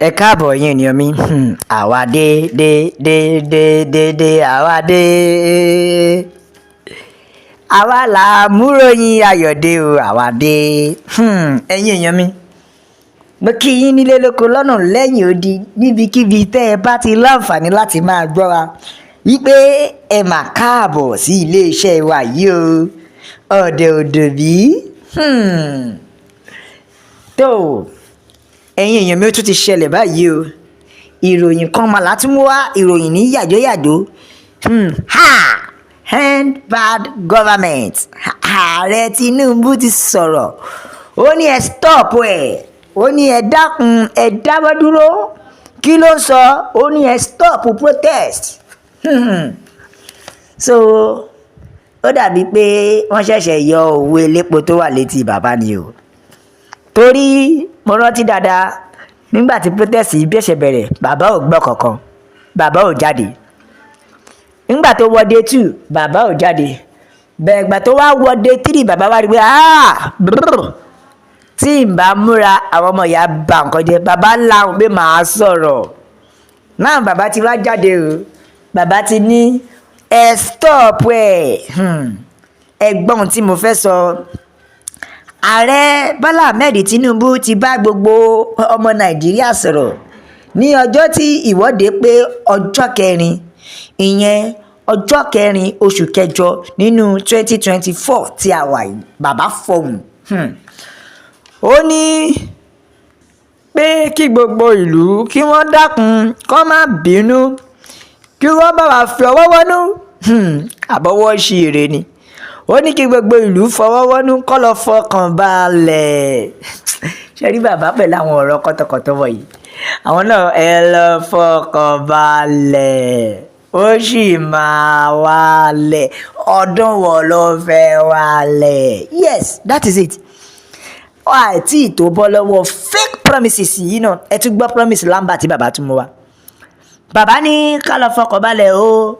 Ẹ káàbọ̀, ẹ̀yin ènìyàn mi. Àwa dé dé dé dé dé dé, àwa dé. Àwa là múròyìn ayọ̀dé o, àwa dé. Ẹ̀yin èèyàn mi, mo kí yín nílé, lóko, lọ́nà, lẹ́yìn odi, níbikíbi tẹ́ ẹ bá ti láǹfààní láti máa gbọ́ wa, wípé ẹ mà káàbọ̀ sí iléeṣẹ́ wa yìí o. Ọ̀dẹ̀ òdòbí tó. Ẹ̀yin èèyàn mi, ó tún ti ṣẹlẹ̀ báyìí o. Ìròyìn kan mà látún wá, ìròyìn ní yàjóyàjó. Ha! End bad government. Ààrẹ Tinubu ti sọ̀rọ̀, ó ní ẹ stop ẹ̀, ó ní ẹ dákun, ẹ dáwọ́ dúró. Kí ló ń sọ? Ó ní ẹ stop protest. So ó dàbí pé wọ́n ṣẹ̀ṣẹ̀ yọ òwú elépo tó wà létí bàbá ni o, torí mo rántí dáadáa, nígbà tí protest yìí bẹ̀ṣẹ̀ bẹ̀rẹ̀, bàbá ò gbọ́ kankan, bàbá ò jáde. Nígbà tó wọ day 2, bàbá ò jáde. Bẹ́ẹ̀ gbà tó wá wọ day 3, bàbá wá rí pé, "Ah, tí n bá múra, àwọn ọmọ ìyá bà nǹkan jẹ́." Bàbá láhùn pé màá sọ̀rọ̀ náà. Bàbá ti wá jáde o. Bàbá ti ní ẹ stop ẹ. Ẹ gbọ́n tí mo fẹ́ sọ. Ààrẹ Bọ́lá Ahmed Tinubu ti bá gbogbo ọmọ Nàìjíríà sọ̀rọ̀ ní ọjọ́ tí ìwọ́de pé ọjọ́ 4, ìyẹn ọjọ́ 4 oṣù kẹjọ nínú 2024 tí a wà yìí. Bàbá fọhùn. Ó ní pé kí gbogbo ìlú kí wọ́n dákun, kó má bínú, kí wọ́n bá wa fi ọwọ́ wọ́nú. Àbọ̀wọ́ ṣì èrè ni. Ó ní kí gbogbo ìlú fọwọ́ wọ́nú, kó lọ fọkàn balẹ̀. Ṣe rí bàbá pẹ̀lú àwọn ọ̀rọ̀ kọ́tọ̀kọ̀tọ̀ wọ̀nyí, àwọn náà ẹ lọ fọkàn balẹ̀, ó sì máa wálẹ̀. Ọdún wo ló fẹ́ wálẹ̀? Yes, that is it. Àìtí tó bọ́ lọ́wọ́ fake promises yìí náà, ẹ tún gbọ́ promise lámbà tí bàbá tún mú wá. Bàbá ní ká lọ fọkàn balẹ̀ o.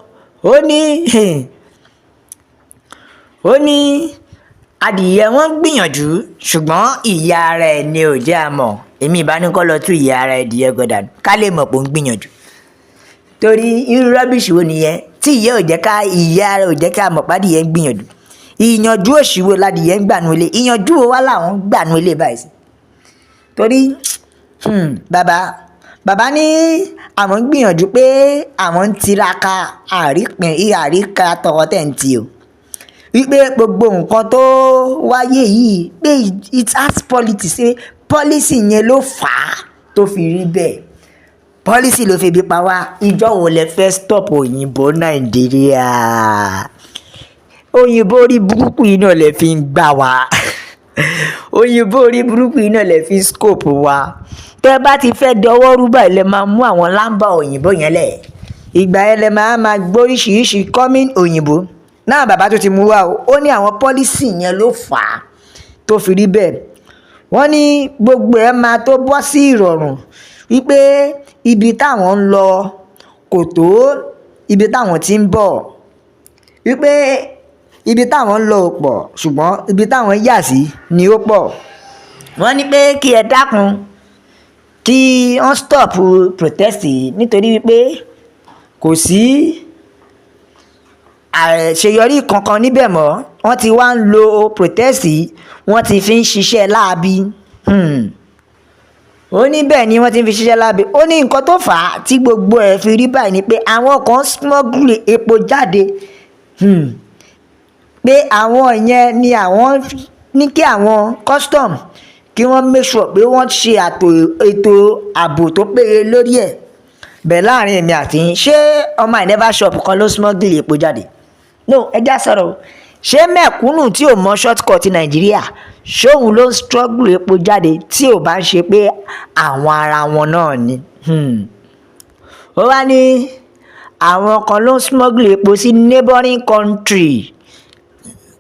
Ó ní adìyẹ wọn gbìyànjú, ṣùgbọ́n ìyá rẹ̀ ni ò jẹ́ àmọ̀. Èmi ìbá ní kó lọ tú ìyá ara ẹdìyẹ gbọdà ká lè mọ̀ pé ó ń gbìyànjú, torí irú rubbish wo nìyẹn tí ìyá ò jẹ́ ká, ìyá rẹ̀ ò jẹ́ ká mọ̀ pádìyẹ ń gbìyànjú? Ìyànjú òṣì wo ládìyẹ ń gbà nù ilé? Ìyànjú wo wá làwọn ń gbà nù ilé báyìí sí? Torí bàbá ní àwọn ń gbìyànjú, pé àwọn ń tiraka, àrípin àríkà tọrọ tẹ̀ ń tì o, wípé gbogbo nǹkan tó wáyé yìí, pé it has politics, pé policy yẹn ló fà á tó fi rí bẹ́ẹ̀. Policy ló fi bí pa wá. Ìjọ wo lẹ fẹ́ stop òyìnbó Nàìjíríà? Òyìnbó orí burúkú yìí náà lè fi ń gbà wá, òyìnbó orí burúkú yìí náà lè fi ń scope wa. Tẹ́ bá ti fẹ́ dọwọ́ rú báyìí, lẹ máa mú àwọn lámbà òyìnbó yẹn lẹ̀. Ìgbà yẹn lẹ máa máa gbóríṣiríṣi coming òyìnbó náà. Bàbá tó ti mú wá o, ó ní àwọn policy yẹn ló fà á tó fi rí bẹ́ẹ̀. Wọ́n ní gbogbo ẹ̀ máa tó bọ́ sí ìrọ̀rùn, wípé ibi táwọn ń lọ kò tó ibi táwọn ti ń bọ̀, wípé ibi táwọn ń lọ ò pọ̀, ṣùgbọ́n ibi táwọn yà sí ni ó pọ̀. Wọ́n ní pé kí ẹ dákun, kí wọ́n stop protest yìí, nítorí wípé kò sí àṣeyọrí kankan níbẹ̀ mọ́. Wọ́n ti wá ń lo protest yìí, wọ́n ti fi ń ṣiṣẹ́ láabi. Ó ní bẹ́ẹ̀ ni wọ́n ti fi ṣiṣẹ́ láabi. Ó ní nǹkan tó fà á tí gbogbo ẹ̀ fi rí báyìí ni pé àwọn kan smuggle epo jáde, pé àwọn yẹn ni àwọn ní kí àwọn custom kí wọ́n make sure pé wọ́n ṣe ètò ààbò tó péye lórí ẹ̀. Bẹ́ẹ̀ láàrin èmi àti yín, ṣé ọmọ I never shop kan ló smuggle epo jáde? No, ẹ já sọ̀rọ̀. Ṣé mẹ̀kúnnù tí ò mọ shortcut Nàìjíríà, ṣóun ló ń smuggle epo jáde, tí ò bá ń ṣe pé àwọn ara wọn náà ni? Ó wá ní àwọn kan ló ń smuggle epo sí neighboring country.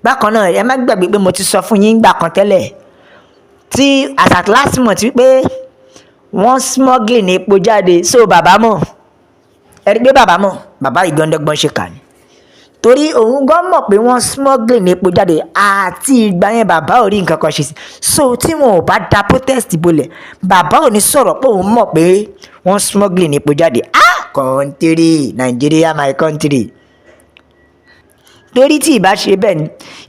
Bákan náà, ẹ má gbàgbé pé mo ti sọ fún yín gbà kan tẹ́lẹ̀ tí as at last month wípé wọ́n smuggling epo jáde. So bàbá mọ̀, ẹ rí pé bàbá mọ̀, bàbá ìgbọ́ndọ́gbọ́n ṣe kà ní. Torí òun gan mọ̀ pé wọ́n smuggling epo jáde. Àti ìgbà yẹn, bàbá ò rí nǹkan kan ṣe sí. So tí wọn ò bá da protest bolẹ̀, bàbá ò ní sọ̀rọ̀ pé òun mọ̀ pé wọ́n smuggling epo jáde. Ah, country Nigeria, my country. Torí tí ìbá ṣe bẹ́ẹ̀ ni,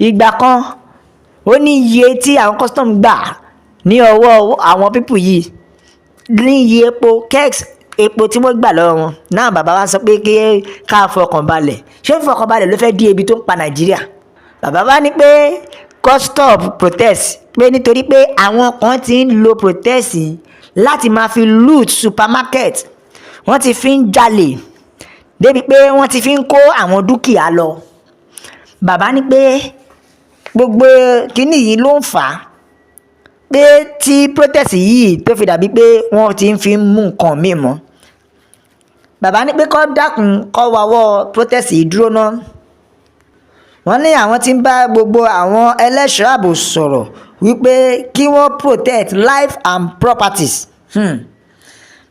ìgbà kan ó ní iye tí àwọn custom gbà ní ọwọ́ àwọn people yìí, ní iye epo, kegs epo tí wọ́n gbà lọ́wọ́ wọn náà. Bàbá wa sọ pé kí ká fọkàn balẹ̀. Ṣé fọkàn balẹ̀ ló fẹ́ dí ebi tó ń pa Nàìjíríà? Bàbá wa ní pé kó stop protest, pé nítorí pé àwọn kan ti ń lo protest yìí láti máa fi loot supermarket. Wọ́n ti fi ń jalè débi pé wọ́n ti fi ń kó àwọn dúkìá lọ. Bàbá ní pé gbogbo kínní yìí ló ń fà á pé tí protest yìí tó fi dàbí pé wọ́n ti ń fi mú nǹkan míì mọ́. Bàbá ní pé kó dákun, kó wáwọ́ protest yìí dúró ná. Wọ́n ní àwọn tí ń bá gbogbo àwọn ẹlẹ́ṣọ́ ààbò sọ̀rọ̀ wípé kí wọ́n protect life and properties.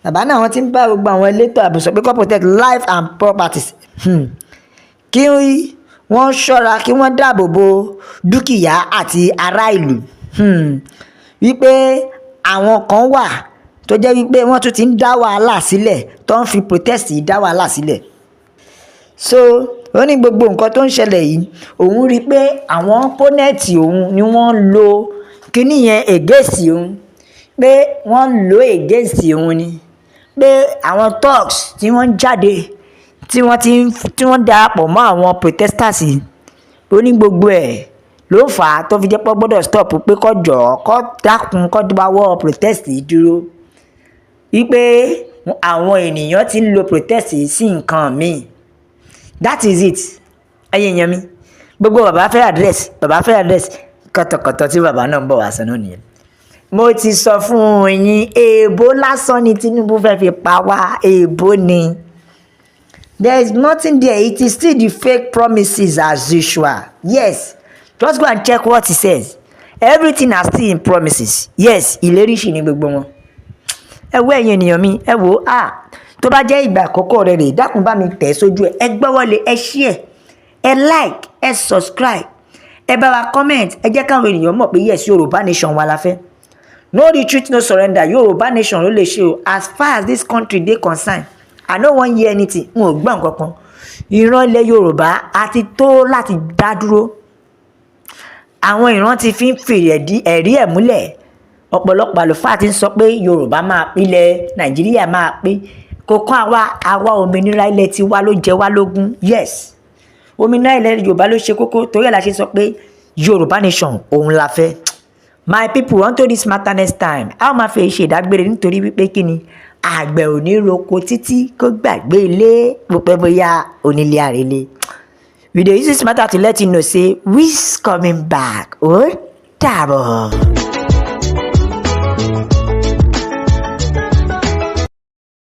Bàbá náà, wọ́n ti ń bá gbogbo àwọn elétò ààbò sọ pé kó protect life and properties, kí wọ́n ṣọ́ra, kí wọ́n dáàbò bo dúkìá àti ará ìlú, wípé àwọn kan wà tó jẹ́ wípé wọ́n tún ti ń dá wàhálà sílẹ̀, tó ń fi protest yìí dá wàhálà sílẹ̀. So ó ní gbogbo nǹkan tó ń ṣẹlẹ̀ yìí, òun rí i pé àwọn opponent òun ni wọ́n ń lo kinní yẹn against òun, pé wọ́n ń lò against òun ni, pé àwọn thugs tí wọ́n ń jáde, tí wọ́n ti ń tí wọ́n darapọ̀ mọ́ àwọn protesters yìí. Ó ní gbogbo ẹ̀ ló fà á tó fi jẹ́ pé ó gbọ́dọ̀ stop, pé kó jọ̀ọ́, kó dákun, kó dáwọ́ protest yìí dúró, wípé àwọn ènìyàn ti ń lo protest yìí sí nǹkan míì. That is it. Ẹ̀yin èèyàn mi, gbogbo bàbá fẹ́ address, bàbá fẹ́ address kọ̀tọ̀kọ̀tọ̀ tí bàbá náà ń bọ̀ wá sọ náà nìyẹn. Mo ti sọ fún yín, èèbó lásán ni Tinubu fẹ́ fi pa wá, èèbó ni. There is nothing there. It is still the fake promises as usual. Yes, just go and check what he says. Everything are still in promises. Yes, ìlérí sì ni gbogbo wọn. Ẹ wo, ẹ̀yin ènìyàn mi, ẹ wo. Ah, tó bá jẹ́ ìgbà àkọ́kọ́ rẹ rèé, dákun, bá mi tẹ̀ sójú ẹ, ẹ gbọ́wọ́lé, ẹ share, ẹ like, ẹ subscribe, ẹ bá wa comment. Ẹ jẹ́ káwọn ènìyàn mọ̀ pé yes, Yorùbá nation wa la fẹ́. No retreat, no surrender. Yorùbá nation ló lè ṣe o. As far as this country dey concerned, I no wan hear anything. N ò gbọ́ nǹkan kan. Ìran ilẹ̀ Yorùbá a ti tó láti dá dúró. Àwọn ìran ti fi ń fèrè ẹ̀rí ẹ̀ múlẹ̀. Ọ̀pọ̀lọpọ̀ àlùfáà ti ń sọ pé Yorùbá máa, ilẹ̀ Nàìjíríà máa pé. Kò kàn àwa. Àwa, òmìnira ilẹ̀ tiwa ló jẹ wá lógún. Yes, òmìnira ilẹ̀ Yorùbá ló ṣe kókó. Torí ẹ̀ la ṣe sọ pé Yorùbá nation òun la fẹ́. My people, unto this matter next time. A ó máa fi ṣe ìdágbére, nítorí wípé kí ni? Àgbẹ̀ ò ní roko títí kó gbàgbé ilé. Bó pẹ́ bóyá, onílé àrèlé. We dey use this matter to let you know say we coming back. Ó dàbọ̀.